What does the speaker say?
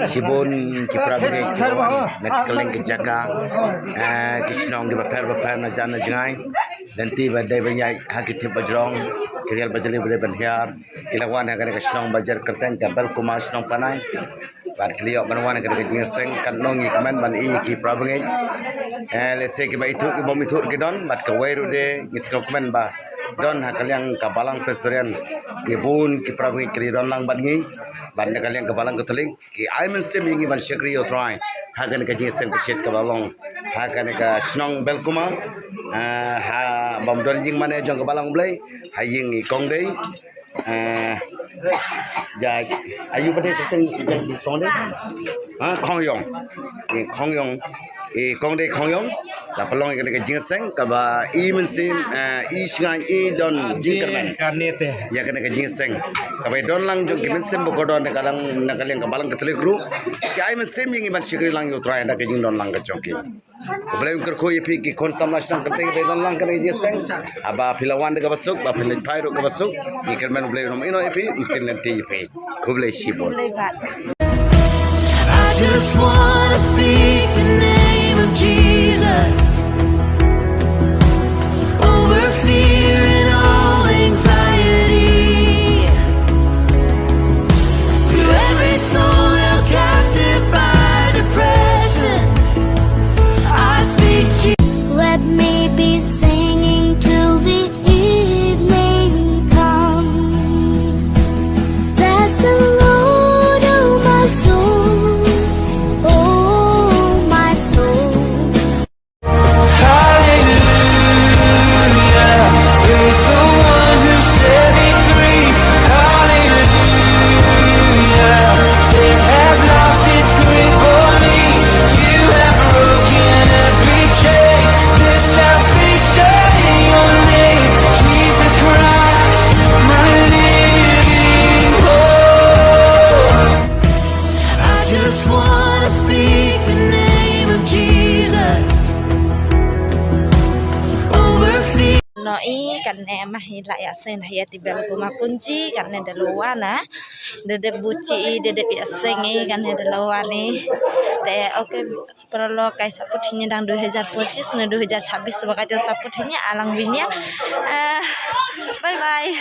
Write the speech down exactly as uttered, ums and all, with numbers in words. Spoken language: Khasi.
Shibun ki para bangeit ki wan na kylleng ki jaka, eh, ki shnong kiba pher ba pher na jan na jngai. Lynti ba dei ban ïaid ha ki tip ba jrong, ki rial ba jylliew ba dei ban hiar. Ki la wan ha kane ka shnong ba jer kyrteng ka Belkuma, shnong Panai. Bad ki la ïoh ban wan ha kane ka jingïaseng, katno ngi kmen ban ïohi ki para bangeit. Eh, lehse kiba ithuh ki bym ithuh ki don, bad kawei ruh de ngi sngewkmen ba don ha ka liang ka Balang Presbyterian, ki bun ki para bangeit ki la don lang bad ngi. Bad na ka liang ka Balang Katholik ki ai mynsiem ïa ngi ban shakri ïa U Trai ha kane ka jingïaseng pyrshit kaba long ha kane ka shnong Belkuma. Ah, ha bym don ïing mane jong ka Balang U Blei, ha ïing i Kong Dei. Ah, ja, ayu ba dei ka teng ja i Kong Dei. Ha, Khong Yong. I Khong Yong. I Kong Dei Khong Yong. La pynlong ïa kane ka jingïaseng kaba i mynsiem, eh, i shngaiñ i don jingkyrmen. Ka ne te. Ïa kane ka jingïaseng kaba i don lang jong ki mynsiem ba kordor na ka liang, na ka liang ka Balang Katholik ruh. Ki ai mynsiem ïa ngi ban shakri lang ïa U Trai da ka jingdon lang ka jong ki. U Blei un kyrkhu ïa phi ki khun samla shnong kyrteng kiba i don lang kane ka jingïaseng. Haba phi la wan da kaba suk, ba phin leit phai ruh kaba suk. Ngi kyrmen U Blei un ym ïehnoh ïa phi, un ktien lynti ïa phi. Khublei shibun. I just wanna speak the name of Jesus over fear and all anxiety. To every soul held captive by depression, I speak Je- Let me be singing till the evening comes. Bless the Lord, oh my soul, oh my soul. Hallelujah, praise the one who set me free. Hallelujah, death has lost its grip on me. You have broken every chain. There's salvation in your name, Jesus Christ, my living hope. I just wanna speak the name of Jesus over fear. No i kan ne ma hi la ïa seng ïa ti Belkuma Punji kan ne da luwa na. Da dep buci i da dep ïa seng i kan ne da luwa ni. Te okay, paralok, kai support hi ïa dang dui hajar pachis ne dui hajar chabis ba kai te support hi ïa alang binya. Ah, bye bye.